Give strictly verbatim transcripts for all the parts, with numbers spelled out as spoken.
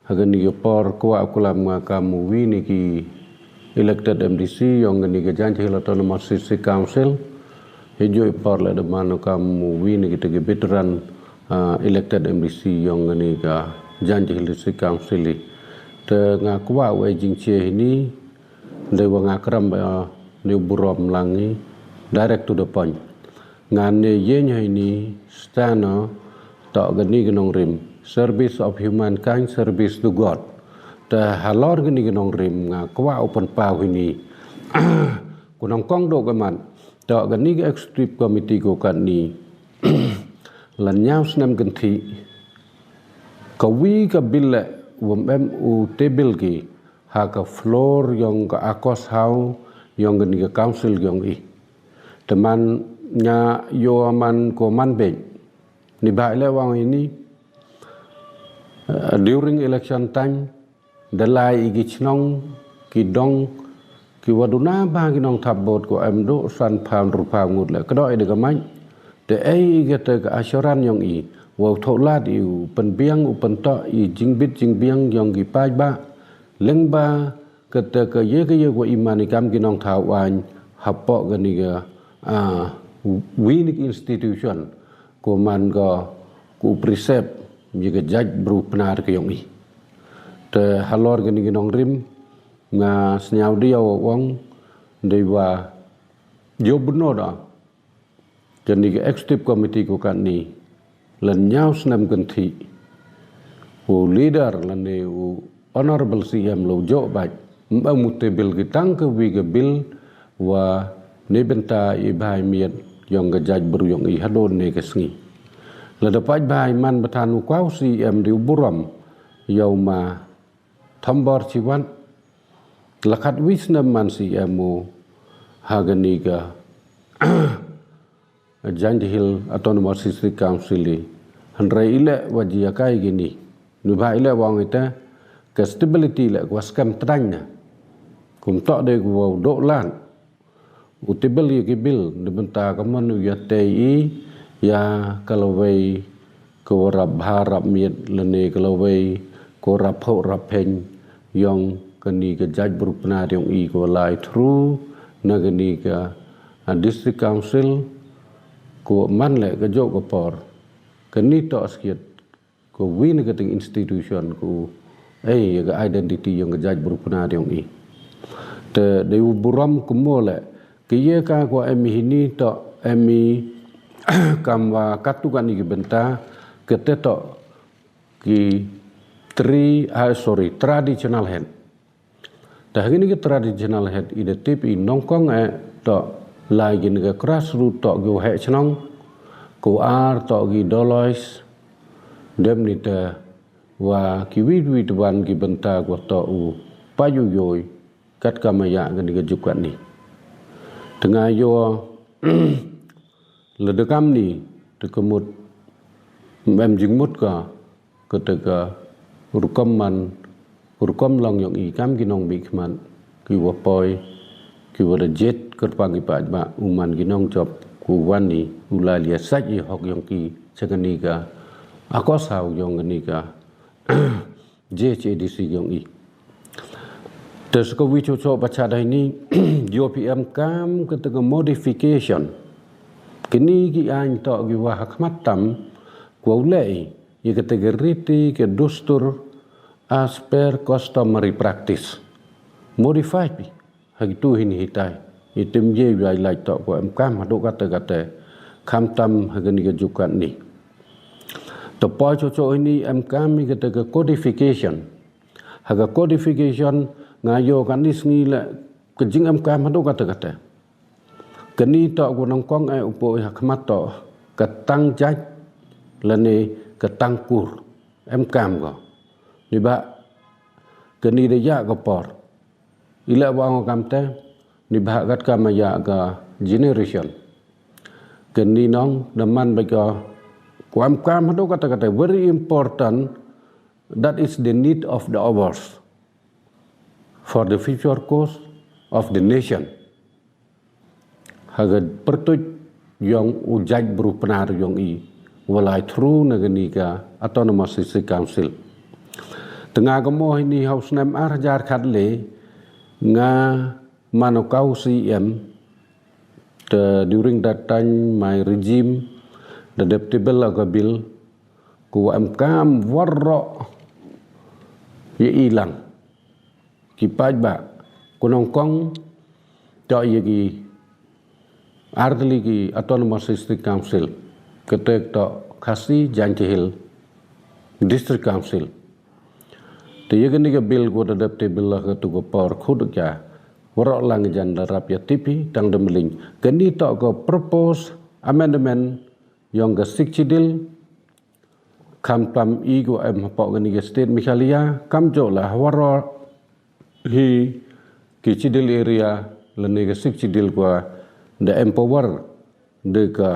Ha kani ka por kwah u klam nga kam u wi na ki elected M D C yong kani ka Jaintia Hills Autonomous District Council. Heijooh i por le da man u kam u wi na ki te ki veteran, ah, elected M D C yong kani ka Jaintia Hills District Council i. Te nga kwah u e jingche hini, dei wa nga kram ba, ah, ni u burom lang i, direct to the point. Nga ne ye nya hini, stano, toh kani ka nongrim, service of humankind, service to God. Te halor kani ka nongrim nga kwah u pynpaw hini. Ku nongkong dooh ka mat, toh kani ka executive committee ko katni la ñiaw snem kynthih, ka wi ka bill le wa em u table ki ha ka floor yong ka AUKUS House yong kani ka council yong i. Te man nga yoh man ko man bek. Neibhah i le wa ong hini, eh, during election time, da lai i ki chnong, ki dong, ki wa duna bha ki nongthap vote ko em dooh san phaw ynru phaw ngut le. Ka dooh i da ka mait, te ei i ka te ka assurance yong i, wa u thoh lad i u pynbiang, u pyntoh i jingbit jingbiang yong ki paidbah, lyngba ka te ka ye ka ye wa i man i kam ki nongthaw aiñ, hapoh kani ka, ah, wi na ki institution, ko man ka, ko u precept, ya ka jaitbru Pnar ka yong i. Te halor kani ka nongrim, nga sñiaw de yow ong, dei wa, yow bynno da, kani ka executive committee ko katni, la ñiaw snem kynthih, u leader lane u Honorable C M lo jooh bait, em u table ki tang ka wi ka bill, wa neibynta i bha i miat yong ka jaitbru yong i hadooh ne ka sngi. Lada pait bha i man ba than u kwah u C M de u burom, yow ma Thombor Shiwat, la khatwi snem man C M o ha kani ka Jaintia Hills Autonomous District Council i. Hynrei i le wa jia kai kini. Neibhah i le wa ong i te, ka stability le wa skhem tdang na. Kum toh de ko wa u dooh lad u table ya ki bill, neibynta ka man u ya tei i, ya ka lawei ko rap bha rap miat lane ka lawei ko rap phoh rap pheñ yong kani ka jaitbru Pnar yong i ko lai through na kani ka, ah, district council, ko man le ka jooh ka por. Kani toh skhiat ko wi na ka teng institution ko, eh, ya ka identity yong ka jaitbru Pnar yong i. Te dei u burom ko mo le, ka ye ka ko em i hini toh em i kam wa katu kani ki bynta, ka te toh ki tri, ah, sorry, traditional head. Te ha kini ki traditional head i da tip i nongkong eh toh lai kini ki grassroot toh ki u heh chnong, ko ar toh ki dolois, dem ni te wa ki wi wi te wan ki bynta ko toh u pa yu yoi, kat ka maya kini ki juk kat ni. Te nga yo, lada kam ni, te ka mut, em jingmut ka, ka te ka rukom man, rukom long yong i kam ki nongmihkhmat, ki wa poi, ki wa da jied kyrpang ki paidbah, u man ki nongjop, ku wan ni, u lai liasait i hok yong ki, cha kani ka, akos hau yong kani ka, J H A D C yong i. Te sa ka wi choh choh bachat da hini, yo phi em kam ka te ka modification. Kini ki aiñ toh ki wa ha khmat tam, ko u leh i, ya ka te ka riti, ka dustur, as per customary practice. Modify phi, ha kitu hini hitai. I tim ye wa i lait toh ko em kam hadooh kate kate, kham tam ha kani ka juk kat ni. Te poi choh choh hini em kam i ka te ka codification. Ha ka codification nga yo kani sngi le ka jing em kam hadooh kate kate. Kani toh ko nongkong eh u poi ha khmat toh ka tang jait lane ka tang kur. Em kam ko. Neibhah kani da ya ka por. I le wa ong kam te, neibhah kat ka maya ka generation. Kani nong da man ba ko, ko em kam hadooh kate kate, very important, that is the need of the hours for the future course of the nation. Ha ka pyrtuit yong u jaitbru Pnar yong i, wa lai through na kani ka Autonomous District Council. Te nga ka mo hini ha u snem ar hajar khatle, nga man u kaw C M, te during that time my regime, da dep table ka bill, ku wa em kam waroh ya i lang. Ki paidbah, ku nongkong, toh ya ki artylli ki Autonomous District Council, kate toh Khasi Jaintia Hills District Council. Te ya kani ka bill ku da dep table ha katu ka por khut ka, waroh lang jan da rap ya tip hi, tang da mling. Kani toh ka proposed amendment yong ka Sixth Schedule, khamtam i ku em hapoh kani ka state Meghalaya, kamjooh la ha waroh hi ki schedule area lane ka Sixth Schedule ku da empower da ka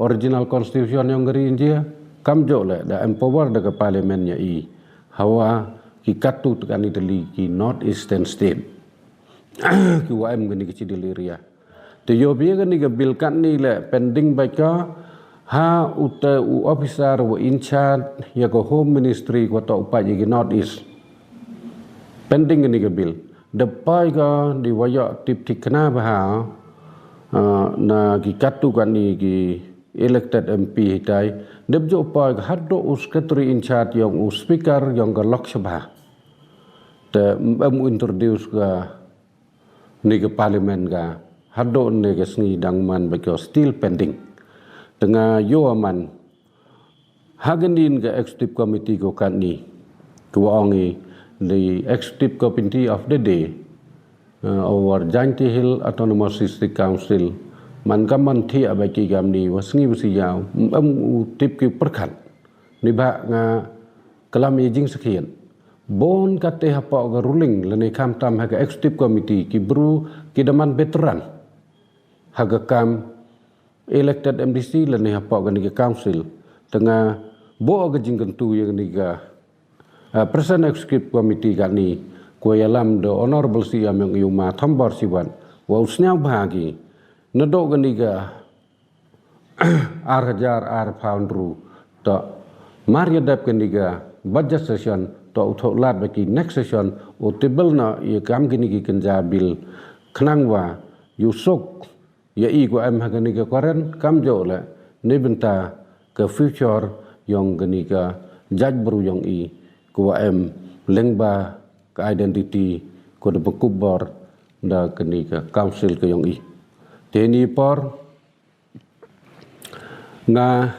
original constitution yong ka ri India, kamjooh la da empower da ka parliament ya i, hawa ki katu te kani tylli ki North Eastern state ki wa em kani ka schedule area. Te yow biya kani ka bill katni le pending bait ka ha u te u officer wa in charge ya ka Home Ministry wa toh u pait ya ki North East. Pending kani ka bill. Da poi ka di wa yoh tip thikna bha, ah, na ki katu kani ki elected M P hitai. Dep jooh poi ka hadooh u secretary in charge yong u speaker yong ka Lok Sabha. Te em u introduce ka ni ka parliament ka hadooh ni ka sngi dang man bait ka still pending. Te nga yoh man ha kani ka executive committee ko katni, ko wa ong i the executive committee of the day, uh, over Jaintia Hills Autonomous District Council, man ka man thiah bait ki kamni wa sngi wa sngi yaw, em u tip ki pyrkhat. Neibhah nga klam ya jingsakhiat. Boon kate hapoh ka ruling lane khamtam ha ka executive committee ki bru ki da man veteran ha ka kam elected M D C lane hapoh kani ka council. Te nga buh ka jingkyntu ya kani ka, ah, present executive committee kani, ko yalam da Honorable C M yong i u Ma Thombor Shiwat, wa u sniaw bha ki nadooh kani ka ar hajar arphaw ynru, toh mar ya dep kani ka budget session, toh u thoh lad bait ki next session u table noh ya kam kini ki kynja bill, khnang wa yow suk ya i ko em ha kani ka current, kamjooh le neibynta ka future yong kani ka jaitbru yong i, ko wa em lyngba ka identity ko da bakupbor da kani ka council ka yong i. Te ni por nga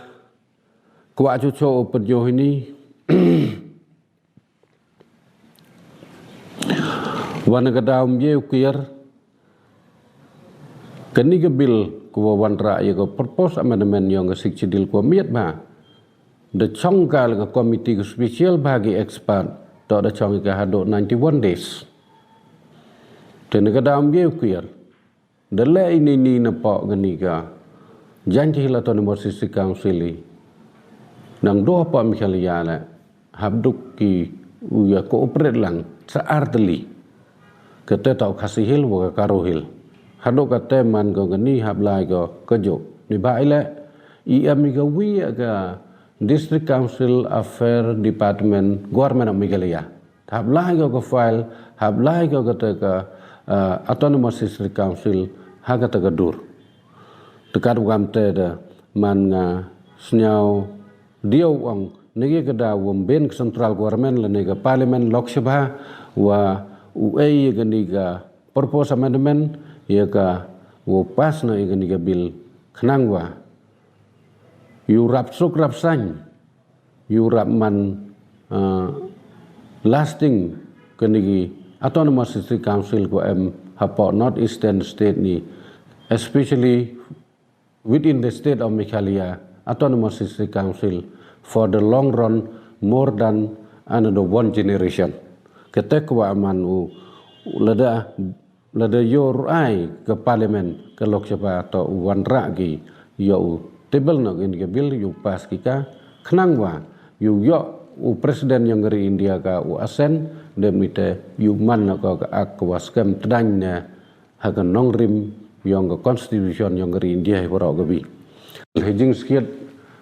kwah choh choh u pynyoh ini. Wa na ka daw ym ye u kiar, kani ka bill ko wa wanrah ya ka proposed amendment yong ka Sixth Schedule ko wa miat bha, da chong ka la ka committee ko special bha ki expert, toh da chong ka hadooh ninety-one days. Te na ka daw ym ye u kiar, da leh ini ni na poh kani ka Jaintia Hills Autonomous District Council i. Nang doh poh Meghalaya le, hap duk ki u ya cooperate lang sa ar tylli. Kate toh Khasi Hills wa ka Garo Hills. Hadooh kate man ko kani hap lai ko ka jooh. Neibhah i le, i em i ka wi ya ka District Council Affair Department, Government of Meghalaya. Hap lai ko ka file, hap lai ko kate ka, eh, Autonomous District Council, ha kate ka dur. Te kat wa kamte da man nga sniaw diaw ong, negi ka daw wa ym bien ka central government lane ka parliament Lok Sabha, wa u ei ya kani ka proposed amendment, ya ka wa pass noh ya kani ka bill, khnang wa yow rap suk rap saiñ, yow rap man, uh, lasting kani ki Autonomous District Council ko em hapoh North Eastern state ni, especially within the state of Meghalaya Autonomous District Council for the long run, more than another one generation. Kate ko wa man u lada, lada yow ruh ai ka parliament ka Lok Sabha toh u wanrah ki yow u table noh kini ka bill, yow pass ki ka, khnang wa yow yoh u president yong ka ri India ka u assent, dep mite yow man noh ko ka ak wa skhem tdang ne ha ka nongrim yong ka constitution yong ka ri India hi waroh ka wi. Hei jingskhiat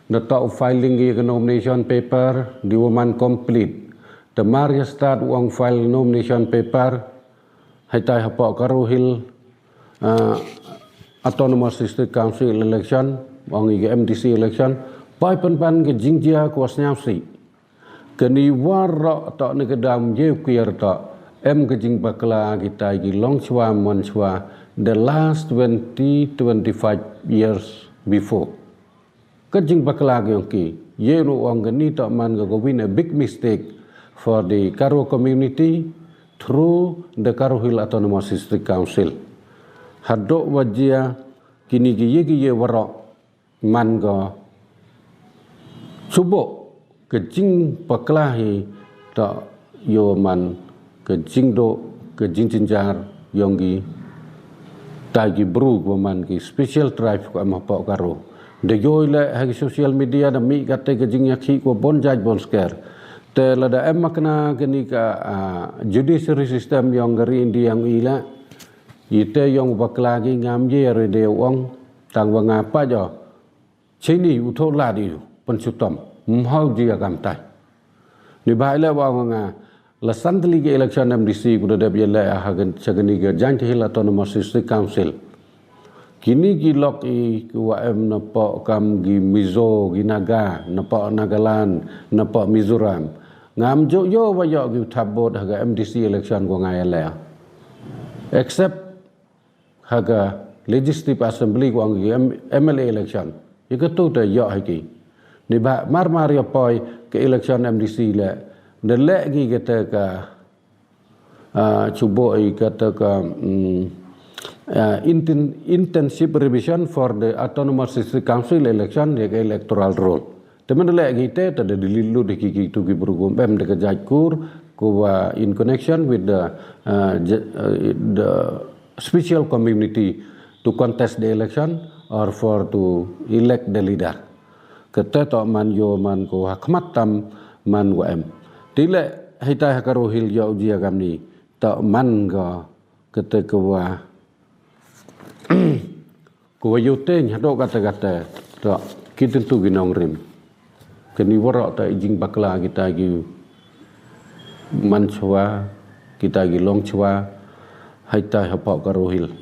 da toh u filing ya ka nomination paper di wa man complete. Te mar ya start u ong file nomination paper, hei tai hapoh Garo Hills, ah, Autonomous District Council election, ong i ka M D C election, pai pynban ka jingjia ka wa sniawsih. Kani waroh toh na ka dam ye u kiar toh, em ka jingbakla ki tai ki longchwa manchwa, the last twenty, twenty-five years before. Ka jingbakla ki ong ki, ye ru ong kani toh man ka ka win a big mistake for the Garo community through the Garo Hills Autonomous District Council. Hadooh wa jia kini ki ye ki ye waroh man ka chuboh ka jingbakla hi toh yoh man ka jingdooh, ka jingjynjar yong ki tai ki bru ko man ki special tribe ko em hapoh Garo. Da yoh i le ha ki social media da mih kate ka jingyakhih ko bon jait bon sker. Te lada em makna kani ka, ah, judiciary system yong ka ri India yong i le, i te yong bakla ki ngam ye re de ong, tang wa nga pa jo. Chini u thoh lad i u pynsutom, mhau jia kam tai. Ni ba i le wa nga, la san tylli ki election M D C ku da dep ya le ha ka, cha kani ka Jaintia Hills Autonomous District Council. Kini ki lok i ki wa em napoh kam ki Mizo, ki Naga, napoh Nagaland, napoh Mizoram. Ngam jo yoh wa yoh ki u thap vote ha ka M D C election ko nga ya le. Except ha ka Legislative Assembly ko ong ki M-, M L A election. Ya ka tu te yoh ha ki. Ni ba mar mar ya poi ka election M D C le. Da le ki kata ka, ah, chuboh i kata ka, mm, ah, inten-, intensive revision for the Autonomous District Council election, ya ka electoral roll. Te man da le ki te, te da delete lut ki, ki tu ki bru ko em da ka jait kur, ko wa in connection with the, uh, j-, uh, the special community to contest the election or for to elect the leader. Kate toh man yoh man ko ha khmat tam man wa em. Te le hei tai ha Garo Hills yoh u jia kam ni, toh man ko kate ko wa ko wa yoh teng hadooh kata kata, toh ki tentu ki nongrim. Kani waroh toh i jingbakla ki tai ki manchwa, ki tai ki longchwa, hei tai hapoh Garo Hills.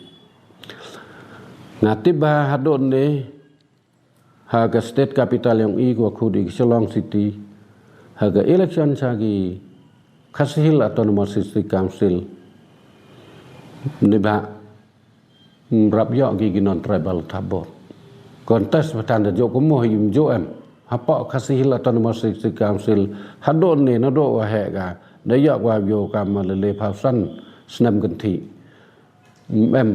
Nga tip ba hadooh ne, ha ka state capital yong i ko wa khut i ka Shillong City, ha ka election cha ki Khasi Hills Autonomous District Council, ni ba, mm, rap yoh ki ki non-tribal thap vote. Contest batan da jo ko mo hi im jo em. Hapoh Khasi Hills Autonomous District Council, hadooh ne nadooh wa heh ka, da yoh wa yoh kam ma le le phaw san snem kynthih. Mm, em.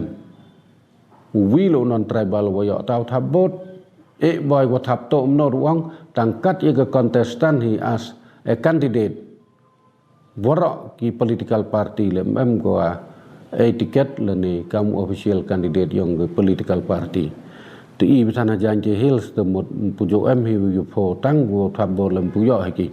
Wi lo non-tribal wa yoh tau thap vote, e boi wa thap toh mnor wang, tang kat ya ka contestant hi as a candidate. Waroh ki political party le em ko a, e ticket le ni kam official candidate yong ki political party. Te i bithana Jaintia Hills te mut pu jo em hi wi pho tang ko thap vote le pu yoh hi ki.